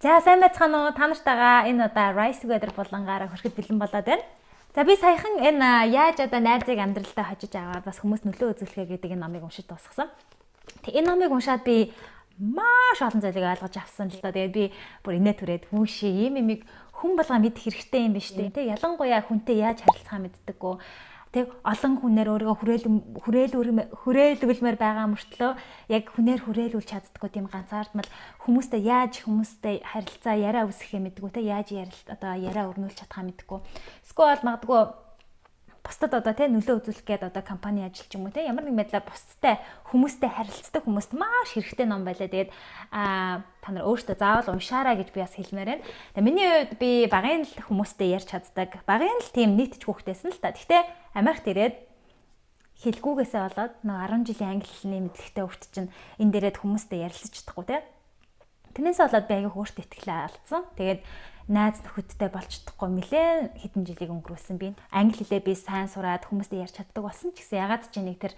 За, сайн байцгаана уу? Та нартайгаа энэ удаа Rice Together булангаараа хүрэхэд бэлэн болоод байна. За, би саяхан энэ яаж одоо найзыг амьдралдаа хожиж аваад бас хүмүүс нөлөө үзүүлэхээ гэдэг энэ номыг уншиж дуусгасан. Тэг энэ номыг уншаад би маш олон зүйлийг ойлгож авсан л доо. Тэгээд би бүр инээ түрээд хүүшээ ийм имийг хүн болгоо мэдэх хэрэгтэй юм биш үү? Тэг ялангуяа хүнтэй яаж харилцахаа мэддэггүй. Тэг олон хүнээр өөрийгөө хүрээлүүлмээр байгаа мөртлөө яг хүнээр хүрээлүүлж чаддаггүй тийм ганцаардмал хүмүүстэй яаж хүмүүстэй харилцаа яриа үүсгэхээ мэддэггүй, те яаж ярил одоо яриа өрнүүлж чадхаа мэддэггүй. Эсвэл магадгүй бусдад одоо те нөлөө үзүүлэх гээд одоо компани ажиллаж юм уу те ямар нэг байдлаар бусдтай хүмүүстэй харилцдаг хүмүүст маш хэрэгтэй ном байлаа. Тэгээд та нар өөртөө заавал уншаарай гэж би бас хэлмээр байна. Тэгээд миний хувьд би багын л хүмүүстэй ярьж чаддаг. Багын л тийм нийтж хүүхдээсэн л та. Гэхдээ Америкт ирээд хэлгүүгээсээ болоод нэг 10 жилийн англи хэлний мэдлэгтэй хүүхд чинь энэ дээрээд хүмүүстэй ярилцаж чадахгүй те. Тэрнээс болоод би аягүй өөртөө итгэлээ алдсан. Тэгээд найз нөхөдтэй болж чадахгүй нэлээд хэдэн жилийг өнгөрүүлсэн би. Англи хэлээ би сайн сураад хүмүүстэй ярьж чаддаг болсон ч гэсэн ягаад ч нэг тэр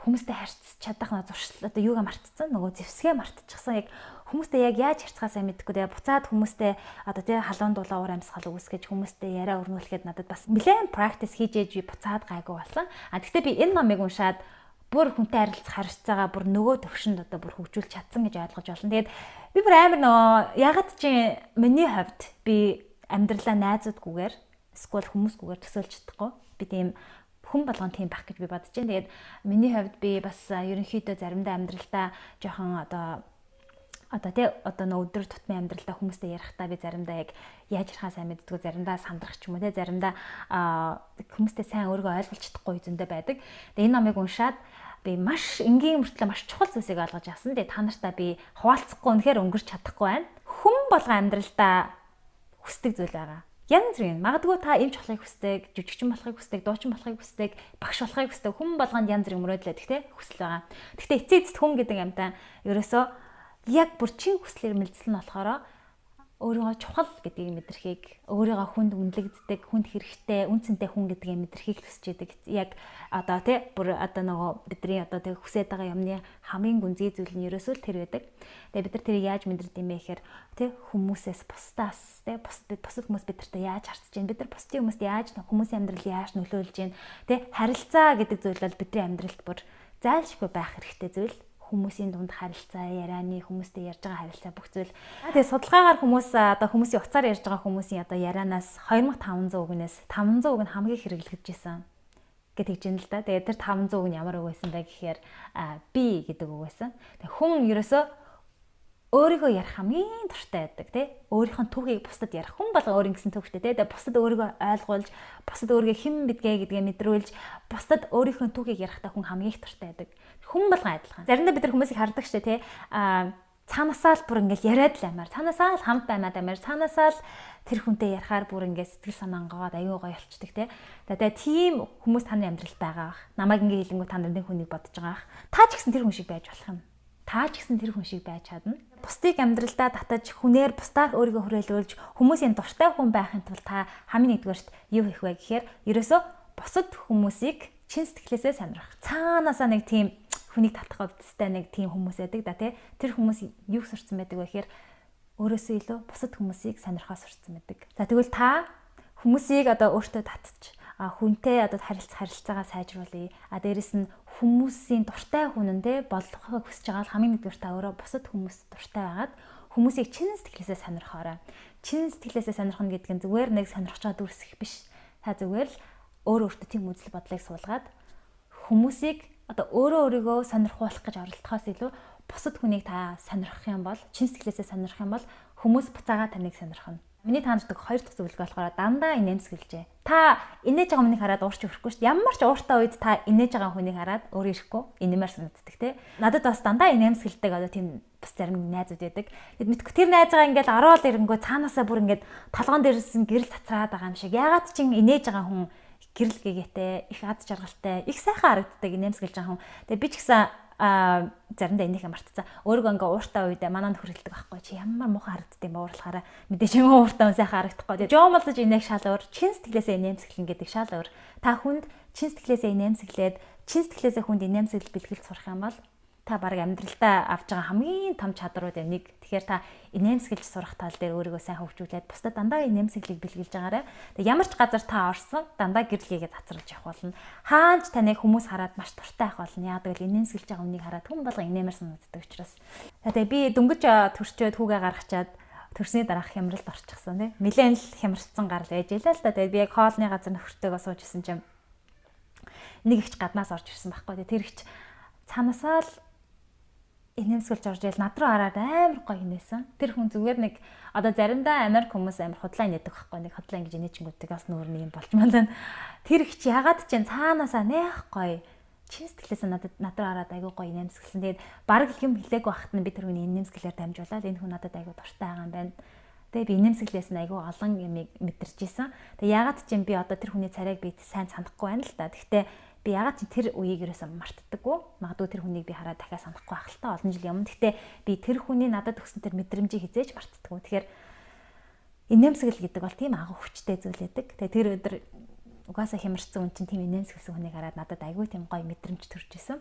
хүмүүстэй харьцаж чадах нэг зуршил одоо юугаа мартцсан, нөгөө зэвсгээ мартчихсан. Яг хүмүүстэй яг яаж харьцахаа сайн мэдэхгүй. Тэгээ буцаад хүмүүстэй одоо тий халуун дулаан уур амьсгал үүсгэж хүмүүстэй яриа өрнүүлэхэд надад бас нэлээд practice хийж ээж би буцаад гайгүй болсон. А тэгтээ би энэ номыг уншаад бүр хүнтэй харилцах харилцаагаа бүр нөгөө төвшөнд одоо бүр хөгжүүлж чадсан гэж ойлгож байна. Тэгээд би бүр амар нөгөө ягаад чи миний хувьд би амьдралаа найзуудгүйгээр эсвэл хүмүүсгүйгээр төсөөлж чадахгүй. Би тийм хүн болгон тийм байх гэж би бодож байна. Тэгээд миний хувьд би бас ерөнхийдөө заримдаа амьдралдаа жоохон одоо тий одоо нөө өдөр тутмын амьдралдаа хүмүүстэй ярихдаа би заримдаа яг яаж ярихаа сайн мэддэггүй, заримдаа сандрах ч юм уу тий заримдаа хүмүүстэй сайн өөрийгөө ойлгуулж чадахгүй зөндөө байдаг. Тэгээ энэ номыг уншаад би маш энгийн мөртлөө маш чухал зүйлсийг ойлгож авсан. Тэгээ та нартай би хуваалцахгүй үнэхээр өнгөрч чадахгүй байна. Хүн болгон амьдралдаа хүсдэг зүйл байгаа. Янз бүрийн. Магадгүй та эмч болохыг хүсдэг, жүжигчин болохыг хүсдэг, дуучин болохыг хүсдэг, багш болохыг хүсдэг. Хүн болгонд янз бүрийн мөрөөдөл байдаг тий хүсэл байгаа. Гэхдээ эцээ эцэст хүн гэдэг амьтан ерөөсөө яг бүр чин хүслээр мэлзэл нь болохоор өөрийгөө чухал гэдгийг мэдрэхийг, өөрийгөө хүнд үнэлэгддэг, хүнд хэрэгтэй, үн цэнтэй хүн гэдгийг мэдрэхийг хүсэж идэг. Яг одоо тий бүр одоо нөгөө бидний одоо тэг хүсэж байгаа юмны хамгийн гүнзгий зүйл нь ерөөсөө л тэр байдаг. Тэгээ бид нар тэрийг яаж мэдэрдэг юм бэ гэхээр тий хүмүүсээс бусдаас тий бусад хүмүүс бидэртэй яаж харьцаж байна, бид нар бусдын хүмүүст яаж хүмүүсийн амьдрал яаж нөлөөлж байна, тий харилцаа гэдэг зүйл бол бидний амьдралд бүр зайлшгүй байх хэрэгтэй зүйл. Хүмүүсийн дунд харилцаа, ярианы хүмүүстэй ярьж байгаа харилцаа бүх зүйл. Тэгээ судалгаагаар хүмүүс одоо хүмүүсийн утсаар ярьж байгаа хүмүүсийн одоо ярианаас 2500 үгнээс 500 үг нь хамгийн хэрэглэгдэж исэн гэж хэлж байна л да. Тэгээ тэр 500 үг нь ямар үг байсан бэ гэхээр би гэдэг үг байсан. Тэгээ хүн ерөөсөө өөрийгөө ярих хамгийн дуртай байдаг тий. Өөрийнх нь түүхийг бусдад ярих. Хүн болго өөр ингэсэн түүхтэй тий. Тэгээ бусдад өөрийгөө ойлгуулж, бусдад өөрийгөө хэн бидгээ гэдгээ мэдрүүлж, бусдад өөрийнх нь түүхийг ярихдаа хүн хамгийн их дуртай байдаг. Хүн болгон адилхан. Заримдаа бид нар хүмүүсийг хардаг штэ тий. Цаанаасаа л бүр ингээл яриад л аймаар, цаанаасаа л хамт баймаад аймаар, цаанаасаа л тэр хүнтэй ярихаар бүр ингээд сэтгэл санаа ангаваад аюу гоё болчдөг тий. Тэгээ тийм хүмүүс таны амьдралд байгаа бах. Намайг ингээ хэлэнгүү та нарын хүнийг бодож байгаа бах. Та ч гэсэн тэр хүн шиг байж болох юм. Та ч гэсэн тэр хүн шиг байж чадна. Бусдыг амьдралдаа татаж, хүнээр бусдаар өөрийгөө хүрээлүүлж, хүмүүсийн дуртай хүн байхын тулд та хамгийн нэгдүгээрт юу хийх вэ гэхээр ерөөсөө бусад хүмүүсийг чин сэтгэлээсээ сонирхох. Цаанаасаа нэг тийм хүнийг татах өвдөстэй нэг тийм хүмүүс байдаг да тий. Тэр хүмүүс юу сурцсан байдаг вэ гэхээр өөрөөсөө илүү бусад хүмүүсийг сонирхоо сурцсан байдаг. За тэгвэл та хүмүүсийг одоо өөртөө татчих, хүнтэй одоо харилцаагаа сайжруулъя. А дээрэс нь хүмүүсийн дуртай хүн нь те болохыг хүсэж байгаа бол хамгийн нэгдүгээр та өөрөө бусад хүмүүст дуртай байгаад хүмүүсийг чин сэтгэлээсээ сонирхоорой. Чин сэтгэлээсээ сонирхно гэдэг нь зүгээр нэг сонирхож байгаа дүрсэх биш. Та зүгээр л өөр өөртөө тийм үзэл бодлыг суулгаад хүмүүсийг одоо өөрөө өөрийгөө сонирхуулах гэж оролдохоос илүү бусад хүнийг та сонирхох юм бол, чин сэтгэлээсээ сонирхох юм бол хүмүүс буцаагаа таныг сонирхоно. Миний та нарт хоёр дахь зөвлөгөө болохоор дандаа инээмсэглэжээ. Та инээж байгаа хүнийг хараад уурч өрөхгүй шүү дээ. Ямар ч ууртай үед та инээж байгаа хүнийг хараад өөр ирэхгүй инээмээр санагддаг те. Надад бас дандаа инээмсэглэдэг одоо тийм бас зарим найзууд байдаг. Тэгэд мэдгүй тэр найзгаа ингээл ороод ирэнгөө цаанаасаа бүр ингээд толгоон дээрээс нь гэрэл цацраад байгаа юм шиг. Яагаад ч инээж байгаа хүн гэрэл гэгээтэй, их ад жаргалтай, их сайхан харагддаг инээмсэглэж байгаа хүн. Тэгээ би ч гэсэн заримдаа энийхээ мартцсан. Өөрийгөө ингээ ууртай үедээ манай нөхөр хэлдэг байхгүй чи ямар муухай харагддаг юм бэ уурлахаараа мэдээж юм ууртай хүн сайхан харагдахгүй. Тэгээ жоомолдож инээх шал өөр, чин сэтгэлээсээ инээмсэглэн гэдэг шал өөр. Та хүнд чин сэтгэлээсээ инээмсэглээд, чин сэтгэлээсээ хүнд инээмсэглэл бэлгэлж сурах юм бол Та баг амьдралдаа авч байгаа хамгийн том чадруудын нэг. Тэгэхээр та инээмсэглэж сурах тал дээр өөрийгөө сайн хөгжүүлээд бусдад дандаа инээмсэглийг бэлгэлж байгаарай. Тэгээ ямар ч газар та орсон дандаа гэрэл хийгээд цацралж явах болно. Хаанч таныг хүмүүс хараад маш дуртай байх болно. Яагаад гэвэл инээмсэглэж байгаа хүнийг хараад хүн болгон инээмэр санагддаг учраас. Тэгээ би дөнгөж төрчөөд хүүгээ гаргачаад төрсний дараах хямралд орчихсон тий. Нилээн л хямарцсан гарал ээж илээ л да. Тэгээд би яг хоолны газар нөхөртөөгөө сууж исэн чинь нэг ихч гаднаас орж ирсэн байхгүй. Тэр ихч цаанаасаа л инээмсэглэж орж ил над руу хараад амар гоё хинээсэн. Тэр хүн зүгээр нэг одоо заримдаа Америк хүмүүс амар худлаа инээдэг байхгүй. Нэг худлаа ингэж инээчингүүтээ бас нүүр нэг юм болж малаа. Тэр ихч ягаад ч цаанаасаа нэх гоё чин сэтгэлээсээ надад над руу хараад айгүй гоё инээмсэглсэн. Тэгээд бараг л юм хэлээгүй байхад нь би тэр хүний инээмсэглээр дамжуулаад энэ хүн надад айгүй дуртай байгаа юм байна. Тэгээ би инээмсэглээс нь айгүй олон юмыг мэдэрч исэн. Тэгээ ягаад ч юм би одоо тэр хүний царайг би сайн санахгүй байна л да. Гэхдээ би ягаад ч тэр үеийг ерөөсөө мартдаггүй. Магадгүй тэр хүнийг би хараад дахиад санахгүй байх л та олон жил юм. Гэхдээ би тэр хүний надад өгсөн тэр мэдрэмжийг хизээж мартдаггүй. Тэгэхээр инээмсэглэл гэдэг бол тийм агуу хүчтэй зүйл байдаг. Тэгээ тэр өдөр угаасаа хямарсан хүн чинь тийм инээмсэглсэн хүнийг хараад надад айгүй тийм гоё мэдрэмж төрж исэн.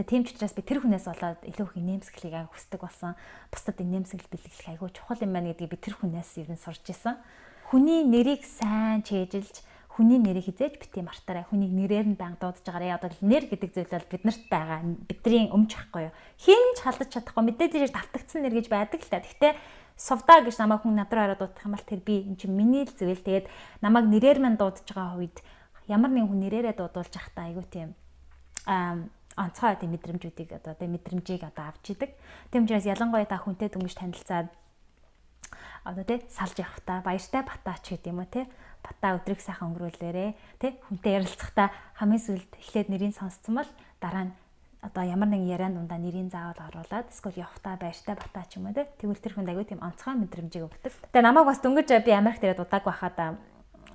Тэгээ тийм ч учраас би тэр хүнээс болоод илүү их инээмсэглийг аяг хүсдэг болсон. Бусдад инээмсэглэл бэлгэлэх айгүй чухал юм байна гэдгийг би тэр хүнээс ер нь сурч исэн. Хүний нэрийг сайн чэйжилж хүний нэрийг хизээж бити мартаарай. Хүнийг нэрээр нь баян дуудаж байгаарай. Одоо л нэр гэдэг зүйл бол биднэрт байгаа. Бидний өмч ахгүй юу. Хэн ч халдаж чадахгүй мэдээж давтагдсан нэр гэж байдаг л та. Гэхдээ сувдаа гэж намайг хүн над руу хараад дуудах юм бол тэр би энэ чинь миний л зүйл. Тэгээд намайг нэрээр мань дуудаж байгаа үед ямар нэгэн хүн нэрээрээ дуудуулж байхдаа айгүй тийм онцгой тийм мэдрэмжүүдийг одоо тийм мэдрэмжийг одоо авч идэг. Тийм учраас ялангуяа та хүнтэй дөнгөж танилцаад одоо тий салж явахдаа баяртай батаач гэдэг юм уу тий батаа өдрийг сайхан өнгөрүүлээрэ тий хүнтэй ярилцахдаа хамгийн сүүлд эхлээд нэрийг сонсцсон бол дараа нь одоо ямар нэгэн яриан дундаа нэрийг заавал оруулаад эсвэл явахдаа баяртай батаа ч юм уу тий тэгвэл тэр хүнд аягүй тийм онцгой мэдрэмжийг өгдөг. Тэгээ намайг бас дөнгөж би Америкт ирээд удаагүй байхад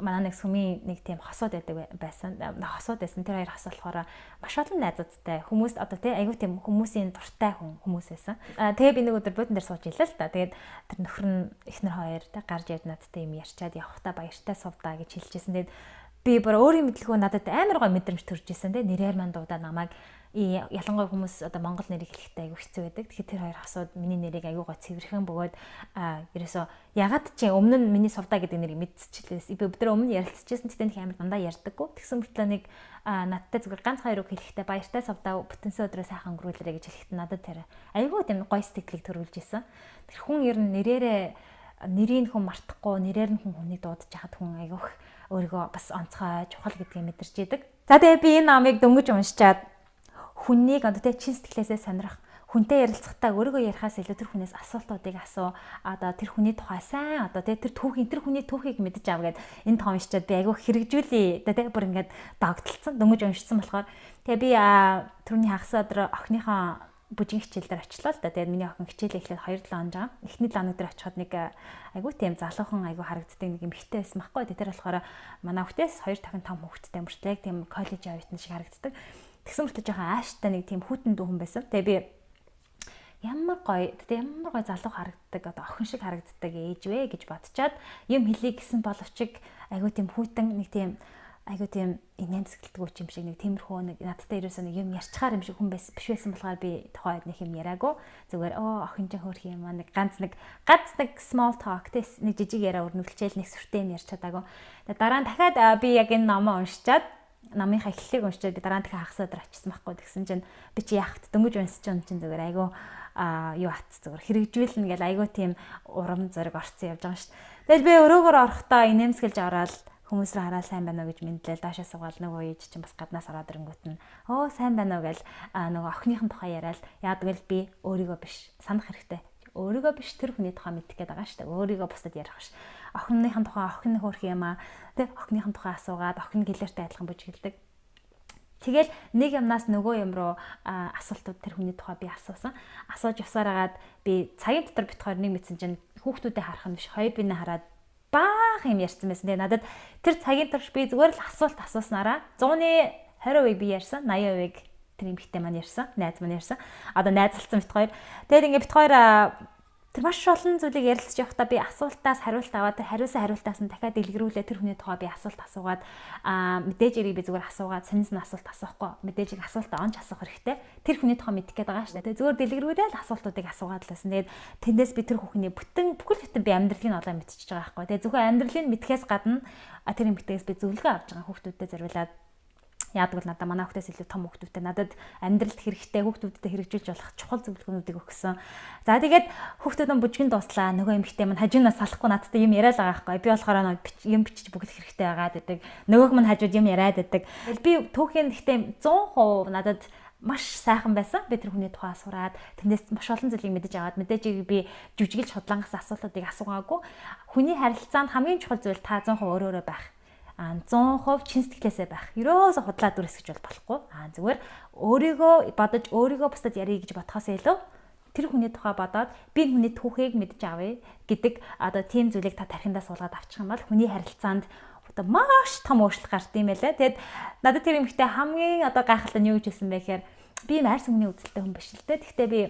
манай нэг сүмийн нэг тийм хосууд байдаг байсан. Хосууд байсан. Тэр хоёр хос болохоор маш олон найзуудтай хүмүүс одоо тий айгүй тийм хүмүүсийн дуртай хүн хүмүүс байсан. Тэгээ би нэг өдөр буудан дээр сууж илээ л та. Тэгээд тэр нөхөр нь эхнэр хоёр тий гарч ирээд надтай юм ярьчаад явахдаа баяртай сувдаа гэж хэлжсэн. Тэгээд би бүр өөрийн мэдлгүй надад амар гой мэдрэмж төрж исэн тий. Нэрээр манд дуудаа намайг ялангуяа хүмүүс одоо монгол нэрийг хэлэхдээ айгүй хэцүү байдаг. Тэгэхээр тэр хоёр хосууд миний нэрийг айгүй гой цэвэрхэн бөгөөд ерөөсөө ягаад чи өмнө нь миний сувдаа гэдэг нэрийг мэдчихлээ. Би өдөр өмнө ярилцчихсэн. Тэгтээ нэг амар дандаа ярьдаггүй. Тэгсэн мөртлөө нэг надтай зүгээр ганц хоёр үг хэлэхдээ баяртай сувдаа бүтэнсэн өдрөө сайхан өнгөрүүлээрэ гэж хэлэхдээ надад тэр айгүй тийм гой сэтгэлийг төрүүлж исэн. Тэр хүн ер нь нэрээрээ нэрийг хүн мартахгүй, нэрээр нь хүн хүнийг дуудаж яхад хүн айгүйх өөрийгөө бас онцгой, чухал гэдгийг мэдэрч идэг. За тэгээ би энэ номыг дөнгөж уншичаад хүнийг одоо тэ чин сэтгэлээсээ сонирх, хүнтэй ярилцахдаа өөрийгөө ярихаас илүү тэр хүнээс асуултуудыг асуу, одоо тэр хүний тухай сайн одоо тэ тэр түүхийн тэр хүний түүхийг мэдэж ав гэд энэ том уншичаад би айгүй хэрэгжүүлээ тэ бүр ингээд догтлцсон дөнгөж уншицсан болохоор тэгээ би түрүүний хагас өдөр охиныхоо бүжгийн хичээл дээр очлоо л да. Тэгээд миний охин хичээлээ эхлээд 2-7 хоног байгаа. Эхний 7 хоног дээр очиход нэг айгүй тийм залуухан айгүй харагддаг нэг эмэгтэй байсан байхгүй. Тэр болохоор манай хүүхдээс 2 дахин том хүүхэдтэй мөртлөө яг тийм коллеж оюутан шиг харагддаг. Тэгсэн мөртлөө жоохон ааштай нэг тийм хүтэн дүүхэн байсан. Тэгээ би ямар гоё, тэгээ ямар гоё залуу харагддаг, одоо охин шиг харагддаг ээж вэ гэж бодчоод юм хэлье гэсэн боловч айгүй тийм хүтэн нэг тийм айгүй тийм инээмсэглэлтгүй юм шиг нэг тиймэрхүү нэг надтай ерөөсөө нэг юм ярьчихаар юм шиг хүн байсан биш байсан болохоор би тухайд нэг юм яриаггүй. Зүгээр охин чинь хөөрхөн юм аа нэг ганц нэг small talk тэс нэг жижиг яриа өрнүүлчихэл нэг сүртэй юм ярьж чадаагүй. Тэгээ дараа нь дахиад би яг энэ номоо уншичаад намынхаа эхлэлийг уншичаад би дараа нь дахиад хагас өдөр очсон байхгүй. Тэгсэн чинь би чи яах вэ? Дөнгөж унсч юм чинь зүгээр айгүй юу атц зүгээр хэрэгжүүлнэ гэл айгүй тийм урам зориг орцсон явж байгаа шүү дээ. Тэгэл би өрөөгөр орохдоо инээмсэглэж ороод хүмүүс рүү хараад сайн байна уу гэж мэдлээл доошоо суугаал нөгөө ээж чинь бас гаднаас ороод ирэнгүүт нь сайн байна уу гэл нөгөө охиныхын тухай яриад яадаг л би өөрийгөө биш санах хэрэгтэй. Өөрийгөө биш тэр хүний тухай мэдэх гээд байгаа шүү дээ. Өөрийгөө бусдад ярих биш. Охиныхын тухай охин хөөрх юм аа. Тэ охиныхын тухай асуугаад охин гэлээртэй адилхан бүжиглдэг. Тэгэл нэг юмнаас нөгөө юм руу асуултууд тэр хүний тухай би асуусан. Асууж явсаар хагаад би цагийн дотор бит хоёр нэг мэдсэн чинь хүүхдүүдэд харах нь биш хоёр бинэ хараад баах юм ярьсан байсан. Тэгээ надад тэр цагийн турш би зүгээр л асуулт асууснараа 100-ны 20% би ярьсан, 80%-ыг тэр эмэгтэй маань ярьсан, найз маань ярьсан. Одоо найзалцсан бит хоёр. Тэгээд ингээ бит хоёр Тэр маш олон зүйлийг ярилцж явахдаа би асуултаас хариулт аваад тэр хариулсан хариултаас нь дахиад дэлгэрүүлээ тэр хүний тухай би асуулт асуугаад мэдээж хэрэг би зүгээр асуугаад сонин асуулт асуухгүй, мэдээж хэрэг асуултаа онч асуух хэрэгтэй. Тэр хүний тухай мэдэх гээд байгаа шүү дээ. Зүгээр дэлгэрүүлээ л асуултуудыг асуугаад л байсан. Тэгээд тэндээс би тэр хүний бүтэн бүхэл бүтэн би амьдралыг нь олоо мэдчихэж байгаа байхгүй. Тэгээд зөвхөн амьдралыг мэдхээс гадна тэр эмэгтэйгээс би зөвлөгөө авч байгаа, хүүхдүүдэд зориулаад. Яадаг бол надад манай хүүхдээс илүү том хүүхдүүдтэй надад амьдралд хэрэгтэй, хүүхдүүдтэй хэрэгжүүлж болох чухал зөвлөгөөнүүдийг өгсөн. За, тэгээд хүүхдүүд нь бүжгэн дууслаа. Нөгөө эмэгтэй маань хажуунаас салахгүй надтай юм яриад байгаа байхгүй. Би болохоор юм бичиж бүглэх хэрэгтэй байгаа гэдэг. Нөгөөх мань хажууд юм яриад байдаг. Би түүхийн гэхдээ 100% надад маш сайхан байсан. Би тэр хүний тухай сураад тэндээс маш олон зүйлийг мэдэж аваад, мэдээж би жүжиглж худлангаас асуултуудыг асуугаагүй. Хүний харилцаанд хамгийн чухал зүйл та 100% өөрөөрөө байх. 100% чин сэтгэлээсээ байх. Ерөөсө худлаа дүрс гэж бол болохгүй. Зүгээр өөрийгөө бодож, өөрийгөө бусдад ярих гэж бодохоос илүү тэр хүний тухай бодоод би энэ хүний түүхийг мэдэж авъя гэдэг одоо тийм зүйлийг та тархиндаа суулгаад авчих юм бол хүний харилцаанд одоо маш том өөрчлөлт гарт юм байлаа. Тэгэд надад тэр эмэгтэй хамгийн одоо гайхалтай нь юу гэж хэлсэн бэ гэхээр би юм арьс өнгөний үзэлтэй хүн биш л дээ. Гэхдээ би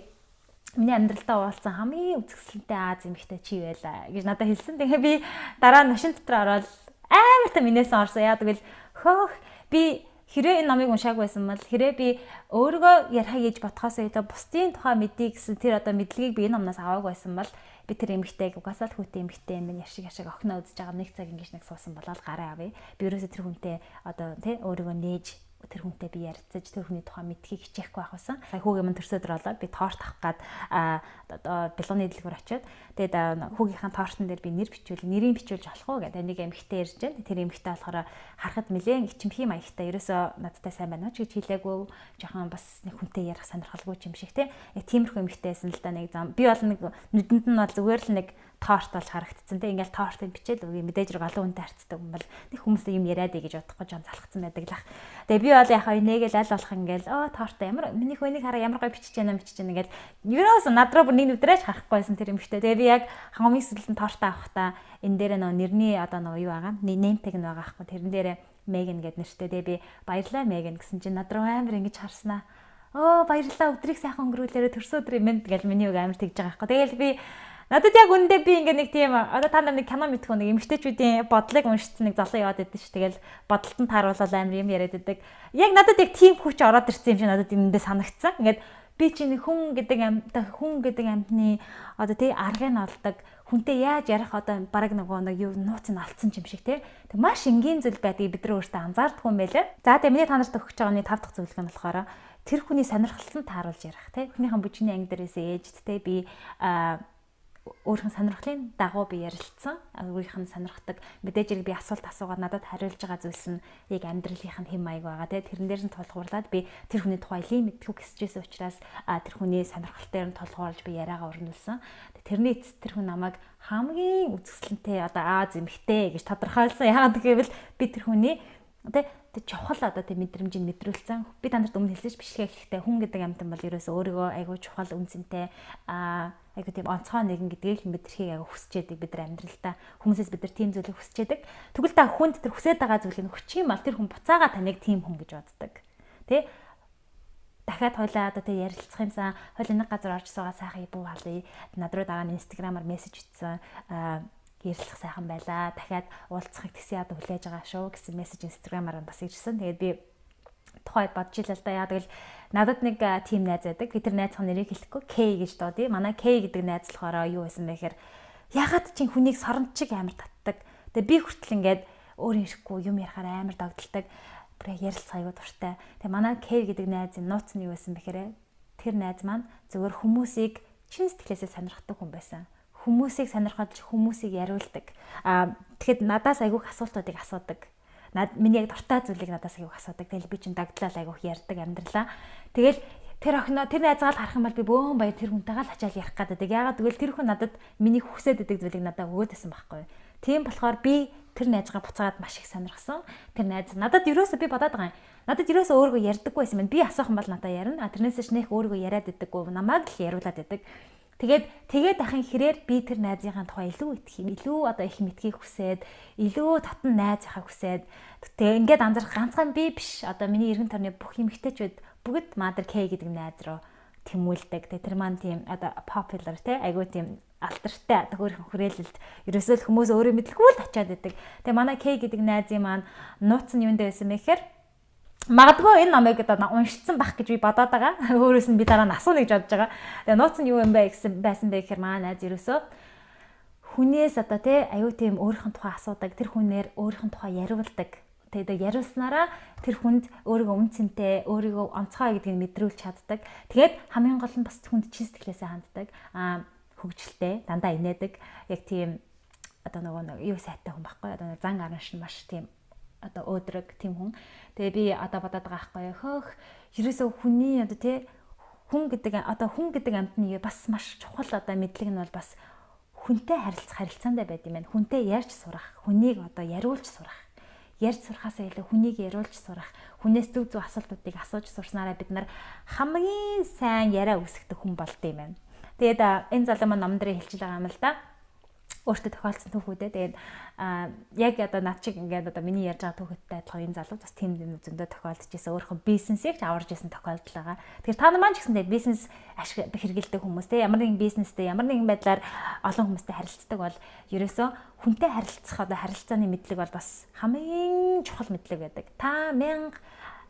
миний амьдралдаа уулзсан хамгийн үзэсгэлэнтэй Аз эмэгтэй чи байлаа гэж надад хэлсэн. Тэгээ би дараа нь машин дотор ороод амар та минээсэн орсон. Яа гэвэл хөөх, би хэрэг энэ номыг уншаагүй байсан бол, хэрэг би өөрийгөө ярих гэж бодхоос илүү бусдын тухай мэдье гэсэн тэр одоо мэдлэгийг би энэ номноос аваагүй байсан бол би тэр эмэгтэйг угаасаа л хүүтэй эмэгтэй юм байна, яшиг яшиг охиноо үзэж байгаа, нэг цаг ингэж нэг суусан болоод гараа авъя. Би ерөөсөө тэр хүнтэй одоо тий өөрийгөө нээж, тэр хүнтэй би ярилцаж, тэр хүний тухай мэдхийг хичээхгүй байх байсан. Сая хүүгээ мань төрсөдөр болоод би торт авах гад одоо бялганы дэлгүүр очиод, тэгээд хүүгийнхаа тортон дээр би нэр бичүүл, нэрийг бичүүлж болох уу гэдэг нэг эмэгтэй ирж байна. Тэр эмэгтэй болохоор харахад нэлээд ичимхий маягтай, ерөөсөө надтай сайн байна уу ч гэж хэлээгүй, жоохон бас нэг хүнтэй ярих сонирхолгүй юм шиг тий. Яг тиймэрхүү эмэгтэй байсан л да нэг зам. Би бол нэг нүдэнд нь бол зүгээр л нэг торт бол харагдцсан те, ингээл тортыг бичээл үгүй, мэдээж хэрэг олон хүнтэй харцдаг юм бол нэг хүмүүсээ юм яриад ий гэж бодохгүй жоон залхацсан байдаг лах. Тэгээ би бол яхаа инээгээл аль болох ингээл оо тортоо ямар миний хүнийг хараа ямар гоё бичиж яана бичиж яана ингээл ерөөс над руу бүр нэг нүдрээч харахгүй байсан тэр эмэгтэй. Тэгээ би яг хамгийн сүүлд нь тортоо авахдаа энэ дээрээ нөө нэрний одоо нөө юу байгаа name tag нь байгаа хгүй, тэрэн дээрээ Меган гэд нэртэй. Тэгээ би баярлаа Меган гэсэн чинь над руу амар ингэж харснаа. Оо, баярлалаа, өдрийг сайхан өнгөрүүлээрэ, төрсөн өдрийн мэнд гэл миний үг амар тэгж байгаа байхгүй. Тэгэл би надад яг үндэ би ингээ нэг тийм одоо та нар нэг кино мэдэх нэг эмэгтэйчүүдийн бодлыг уншицсан нэг залуу яваад байдаг ш. Тэгэл бодолтод тааруулаад амар юм яриад байдаг. Яг надад яг тийм хүч ороод ирсэн юм шиг надад эндээ санагдсан. Ингээд би чи нэг хүн гэдэг амьт, хүн гэдэг амьтны одоо тий аргыг нь олдог, хүнтэй яаж ярих одоо бараг нөгөө нэг юу нууц нь алдсан юм шиг тий. Тэг маш энгийн зүйл байдгийг бид нар өөрсдөө анзаардаггүй юм байлаа. За, тэгээ миний та нарт өгөх гэж байгаа нэг тав дахь зөвлөгөө нь болохоор тэр хүний сонирхолтод тааруулж ярих тий. Хүнийхэн бүжгийн анги дээрээс ээжд тий би өөрийнх нь сонирхлын дагуу би ярилцсан. Өөрийнх нь сонирхдаг. Мэдээж хэрэг би асуулт асуугаад надад хариулж байгаа зүйлс нь яг амьдралынх нь хэм маяг байгаа тий. Тэрэн дээр нь тулгуурлаад би тэр хүний тухай илүү мэдхүү гэсэжсэн учраас тэр хүний сонирхол дээр нь тулгуурлаж би яриагаа өрнүүлсэн. Тэрний эцэст тэр хүн намайг хамгийн үзэсгэлэнтэй одоо Аз эмэгтэй гэж тодорхойлсон. Яагаад гэвэл би тэр хүний тий тэг чухал одоо тэг мэдрэмжийг мэдрүүлсэн. Би та нарт өмнө хэлсэн ш, бичлэгээ хэлэхдээ хүн гэдэг амьтан бол ерөөсөө өөрийгөө айгүй чухал, үнцэнтэй, айгүй тийм онцгой нэгэн гэдгийг л мэдрэхийг айгүй хүсэж яадаг бид нар амьдралдаа. Хүмүүсээс бид нар тийм зүйлийг хүсэж яадаг. Тэгвэл та хүнд тэр хүсэж байгаа зүйлийг өгчих юм бол тэр хүн буцаага таныг тийм хүн гэж боддог. Тэ дахиад хойлоо одоо тэг ярилцах юмсан, хойлоо нэг газар орж суугаа сайхан буу халъя. Над руу дараа нь инстаграмаар мессеж бичсэн, ярилцах сайхан байлаа. Дахиад уулзахыг тэгсэн яд хүлээж байгаа шүү гэсэн мессеж инстаграмаар бас ирсэн. Тэгээд би тухайд бодож илаа л да. Яа гэвэл надад нэг тийм найз байдаг. Би тэр найзын нэрийг хэлэхгүй, К гэж дуудъя. Манай К гэдэг найз болохоор юу байсан бэ гэхээр ягаад чи хүнийг сорончиг амар татдаг. Тэгээ би хүртэл ингээд өөр ирэхгүй юм ярихаар амар догдолдог. Бүр яг ярилцах аюу дуртай. Тэгээ манай К гэдэг найзын нууц нь юу байсан бэ гэхээр тэр найз маань зөвхөн хүмүүсийг чин сэтгэлээсээ сонирхдаг хүн байсан. Хүмүүсийг сонирхож, хүмүүсийг яриулдаг. Тэгэхэд надаас айгүйх асуултуудыг асуудаг. Над миний яг дуртай зүйлийг надаас айгүйх асуудаг. Тэгэл би чинь дагдлал айгүйх ярьдаг амьдралаа. Тэгэл тэр охиноо, тэр найзгаа л харах юм бол би бөөн баяр тэр хүнтэйгээ л ачаал ярих гэдэг. Яагаад гэвэл тэр хүн надад миний хүсээд байдаг зүйлийг надад өгөөд байсан байхгүй. Тийм болохоор би тэр найзгаа буцаагаад маш их сонирхсан. Тэр найз надад ерөөсөө би бодоод байгаа юм. Надад ерөөсөө өөрийгөө ярьдаггүй байсан юм. Би асуух юм бол надад ярина. Тэрнээс ч нэх өөрийгөө яриад байдаггүй. Намайг л яриулаад байдаг. Тэгээд ахын хэрээр би тэр найзынхаа тухай илүү итгэх юм, илүү одоо их мэдхийг хүсээд, илүү татан найз яхаа хүсээд, тэгээ ингээд анзаарах ганцхан би биш. Одоо миний эргэн тойрны бүх эмэгтэйчүүд бүгд Mother K гэдэг найз руу тэмүүлдэг. Тэгээ тэр маань тийм одоо popular те айгүй тийм алдартай өөрийнх нь хүрээлэлд ерөөсөө л хүмүүс өөрөө мэдлгүй л очиад идэг. Тэгээ манай К гэдэг найзын маань нууц нь юунд байсан бэ гэхээр магадгүй энэ номыг одоо уншицсан байх гэж би бодоод байгаа. Өөрөөс нь би дараа нь асууна гэж бодож байгаа. Тэгээ нууц нь юу юм бэ гэсэн байсан бэ гэхээр манай найз ерөөсөө хүнээс одоо тий аюу тийм өөрийнх нь тухай асуудаг, тэр хүнээр өөрийнх нь тухай яриулдаг. Тэгээд яриулснараа тэр хүнд өөрийгөө үн цэнтэй, өөрийгөө онцгой гэдгийг мэдрүүлж чаддаг. Тэгээд хамгийн гол нь бас хүнд чин сэтгэлээсээ ханддаг. Хөгжилтэй, дандаа инээдэг. Яг тийм одоо нөгөө нэг юу сайтай хүн байхгүй. Одоо зан аранш нь маш тийм одоо өөдрөг тийм хүн. Тэгээ би одоо бодоод байгаа байхгүй юу. Хөөх ерөөсөө хүний одоо тий хүн гэдэг одоо хүн гэдэг амьтны бас маш чухал одоо мэдлэг нь бол бас хүнтэй харилцах харилцаандаа байд юм байна. Хүнтэй ярьж сурах, хүнийг одоо яриулж сурах. Ярьж сурахаасаа илүү хүнийг яриулж сурах, хүнээс зөв зөв асуултуудыг асууж сурснараа бид нар хамгийн сайн яриа үүсгдэг хүн болд юм байна. Тэгээд энэ залуу маань номон дээр хэлж байгаа юм л да. Өөртөө тохиолдсон түүхүүдээ. Тэгээд яг одоо над чиг ингээд одоо миний ярьж байгаа түүхүүдтэй адилхан энэ залуу бас тийм юм зөндөө тохиолдож исэн. Өөрийнхөө бизнесийг ч аварж исэн тохиолдол байгаа. Тэгэхээр та нар маань ч гэсэн тэгээд бизнес ашиг хэрэглэдэг хүмүүс те ямар нэгэн бизнестэй ямар нэгэн байдлаар олон хүмүүстэй харилцдаг бол ерөөсөө хүнтэй харилцах одоо харилцааны мэдлэг бол бас хамгийн чухал мэдлэг байдаг. Та мянга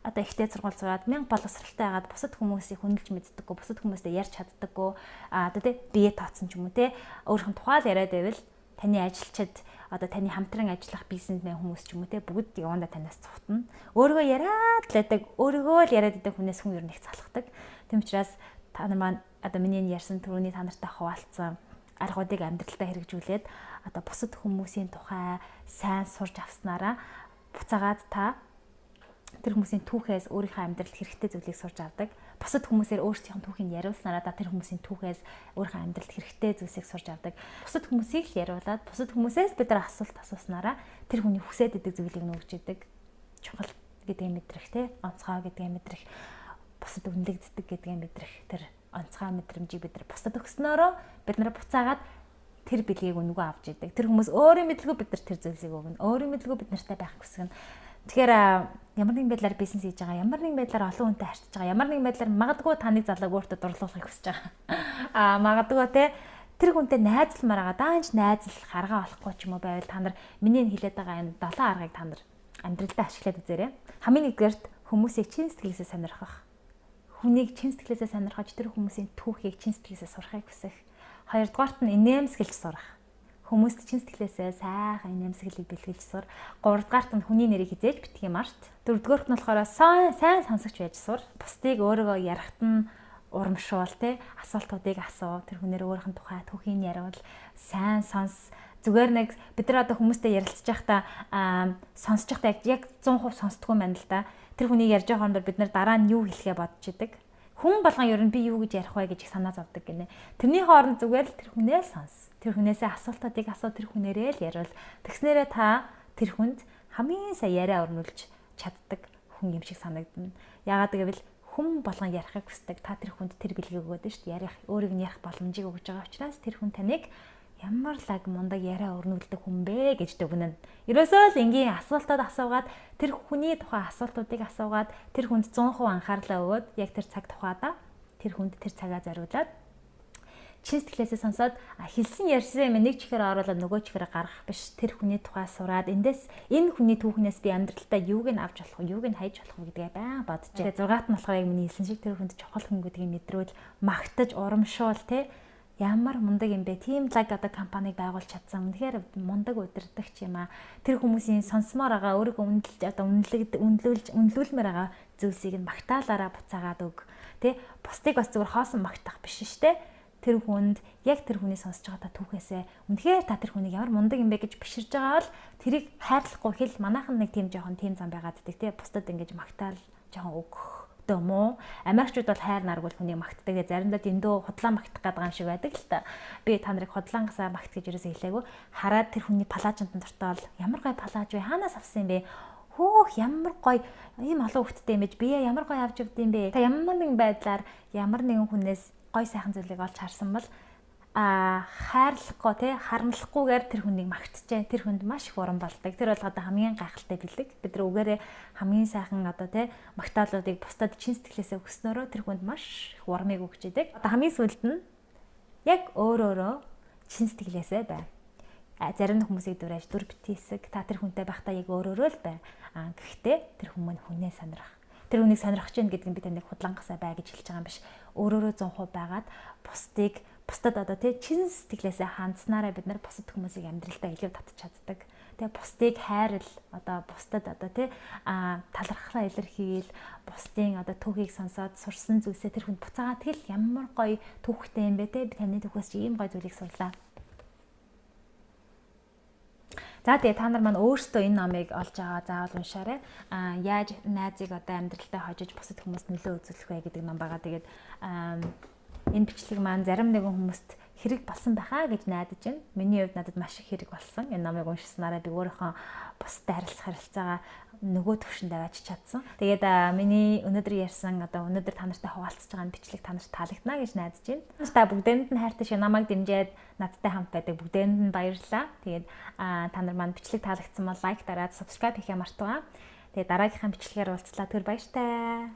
одоо ихтэй сургууль сураад мянга боловсралтай байгаад бусад хүмүүсийг хүндэлж мэддэггүй, бусад хүмүүстэй ярьж чаддаггүй, одоо тий бие тооцсон ч юм уу те өөрийнх нь тухай л яриад байвал таны ажилчид одоо таны хамтран ажиллах бизнесмен хүмүүс ч юм уу те бүгд явандаа танаас цухтана. Өөрийгөө яриад л байдаг, өөрийгөө л яриад байдаг хүнээс хүн ер нь их залхдаг. Тэм учраас та нар маань одоо миний энэ ярьсан түрүүний та нартай хуваалцсан аргуудыг амьдралдаа хэрэгжүүлээд одоо бусад хүмүүсийн тухай сайн сурч авснараа буцаагаад та тэр хүмүүсийн түүхээс өөрийнхөө амьдралд хэрэгтэй зүйлийг сурч авдаг. Бусад хүмүүсээр өөрсдийнх нь түүхийг яриулснараа та тэр хүмүүсийн түүхээс өөрийнхөө амьдралд хэрэгтэй зүйлсийг сурч авдаг. Бусад хүмүүсийг л яриулаад бусад хүмүүсээс бид нар асуулт асууснараа тэр хүний хүсээд идэг зүйлийг нүгж идэг. Чухал гэдгийг мэдрэх те, онцгой гэдгийг мэдрэх, бусад үнэлэгддэг гэдгийг мэдрэх тэр онцгой мэдрэмжийг бид нар бусдад өгснөөрөө бид нар буцаагаад тэр бэлгийг үнэгүй авч идэг. Тэр хүмүүс өөрийн мэдлгүй бид нар тэр зүйлсийг өгнө. Өөрийн мэдлгүй бид нартай байх хүсгэн. Тэгэхээр ямар нэгэн байдлаар бизнес хийж байгаа, ямар нэгэн байдлаар олон хүнтэй харьцаж байгаа, ямар нэгэн байдлаар магадгүй таныг залууг өөртөө дурлуулахыг хүсэж байгаа. Магадгүй те тэр хүнтэй найзалмаар байгаа, даанч найзлах арга олохгүй ч юм уу байвал та нар миний хэлээд байгаа энэ 7 аргыг та нар амьдралдаа ашиглаад үзээрэй. Хамгийн нэгдүгээрт хүмүүсийг чин сэтгэлээсээ сонирхох. Хүнийг чин сэтгэлээсээ сонирхож тэр хүмүүсийн түүхийг чин сэтгэлээсээ сурахыг хүсэх. Хоёрдугаарт нь инээмсэглэж сурах. Хүмүүст чин сэтгэлээсээ сайхан инээмсэглийг бэлгэлж сур. Гуравдугаарт нь хүний нэрийг хизээж битгий март. Дөрөвдүгээрт нь болохоор сайн сонсогч байж сур. Бусдыг өөрийгөө ярахт нь урамшуул те асуултуудыг асуу. Тэр хүнээр өөрийнх нь тухай түүхийг яриул, сайн сонс. Зүгээр нэг бид нар одоо хүмүүстэй ярилцж байхдаа сонсож байхдаа яг 100% сонсдгоо юм байна л да. Тэр хүнийг ярьж байгаа хоорондоо бид нар дараа нь юу хэлэхээ бодож идэг. Хүн болгон ер нь би юу гэж ярих вэ гэж их санаа зовдөг гинэ. Тэрний хооронд зүгээр л тэр хүнээ сонс. Тэр хүнээсээ асуултуудыг асуу, тэр хүнээрээ л яриул. Тэгснээрээ та тэр хүнд хамгийн сайн яриа өрнүүлж чаддаг хүн юм шиг санагдана. Яагаад гэвэл хүн болгон ярихыг хүсдэг. Та тэр хүнд тэр бэлгийг өгөөд шүү дээ. Ярих, өөрийг нь ярих боломжийг өгж байгаа учраас тэр хүн таныг ямар лаг мундаг яриа өрнүүлдэг хүн бэ гэж дүгнэн. Ерөөсөө л энгийн асуултууд асуугаад тэр хүний тухай асуултуудыг асуугаад тэр хүнд 100% анхаарлаа өгөөд яг тэр цаг тухайдаа тэр хүнд тэр цагаа зориулаад чин сэтгэлээсээ сонсоод хэлсэн ярьсан юм нэг чихээр оруулаад нөгөө чихээр гаргах биш. Тэр хүний тухай сураад эндээс энэ хүний түүхнээс би амьдралдаа юуг нь авч болох вэ, юуг нь хайж болох вэ гэдгээ байн бодож. Тэгээ 6-т нь болохоор яг миний хэлсэн шиг тэр хүнд чухал хүн гэдгийг мэдрүүл, магтаж, урамшуул те ямар мундаг юм бэ? Тийм лаг одоо компанийг байгуулж чадсан. Үнэхээр мундаг удирдагч юм аа. Тэр хүмүүсийн сонсомоор байгаа, өөрийгөө үнэлж одоо үнэлүүлж үнэлүүлмээр байгаа зүйлсийг нь магтаалаараа буцаагаад өг. Тэ бусдыг бас зүгээр хоосон магтах биш шүү дээ. Тэр хүнд яг тэр хүний сонсож байгаа та түүхээсээ үнэхээр та тэр хүнийг ямар мундаг юм бэ гэж биширж байгаа бол тэрийг хайрлахгүй хэл манайхан нэг тийм жоохон тийм зам байгаад ддэг тий бусдад ингэж магтаал жоохон өгөх муу. Америкчууд бол хайр наргуул хүнийг магтдаг. Заримдаа дэндүү худлаа магтах гэдэг юм шиг байдаг л та. Би та нарыг худлаангасаа магт гэж ерөөсөө хэлээгүй. Хараад тэр хүний палаажинд дуртай бол ямар гой палааж вэ? Хаанаас авсан юм бэ? Хөөх ямар гой ийм олон хүүхэдтэй юм бэ? Би ямар гой авч явд юм бэ? Та ямар нэгэн байдлаар ямар нэгэн хүнээс гой сайхан зүйлийг олж харсан бол хайрлахгүй те харамлахгүйгээр тэр хүнийг магтжээ. Тэр хүнд маш их урам болдог. Тэр бол одоо хамгийн гайхалтай бэлэг. Бид нар үгээрээ хамгийн сайхан одоо те магтаалуудыг бусдад чин сэтгэлээсээ өгснөөрөө тэр хүнд маш их урамыг өгч идэг. Одоо хамгийн сүүлд нь яг өөрөөрөө Чин сэтгэлээсээ бай. Зарим хүмүүсийг дуурайж дүр битгий хэсэг, та тэр хүнтэй байхдаа яг өөрөөрөө л бай. Гэхдээ тэр хүмүүс хүнээ сонирх. Тэр хүнийг сонирхож байна гэдэг нь би таныг худлангасаа бай гэж хэлж байгаа юм биш. Өөрөөрөө 100% байгаад бусдыг бусдад одоо тий чин сэтгэлээсээ хандсанараа бид нар бусад хүмүүсийг амьдралдаа илүү татж чаддаг. Тэгээ бусдыг хайрл, одоо бусдад одоо тий талархлаа илэрхийл, бусдын одоо түүхийг сонсоод сурсан зүйлсээ тэр хүнд буцаагаад тэгэл ямар гоё түүхтэй юм бэ те, би таны түүхээс чи ийм гоё зүйлийг сурлаа. За тэгээ та нар маань өөрсдөө энэ номыг олж аваа заавал уншаарай. Яаж найзыг одоо амьдралдаа хожиж бусад хүмүүст нөлөө үзүүлэх вэ гэдэг ном байгаа. Тэгээд энэ бичлэг маань зарим нэгэн хүмүүст хэрэг болсон байхаа гэж найдаж байна. Миний хувьд надад маш их хэрэг болсон. Энэ номыг уншсанараа би өөрийнхөө бусдад харилцах харилцаагаа нөгөө төвшөнд аваач чадсан. Тэгээд миний өнөөдөр ярьсан одоо өнөөдөр та нартай хуваалцаж байгаа бичлэг та нарт таалагдана гэж найдаж байна. Та бүгдээнд нь хайртай шиг намайг дэмжиж надтай хамт байдаг бүгдээнд нь баярлалаа. Тэгээд та нар маань бичлэг таалагдсан бол лайк дараад subscribe хийхээ мартаваа. Тэгээд дараагийнхаа бичлэгээр уулзлаа. Түр баяртай.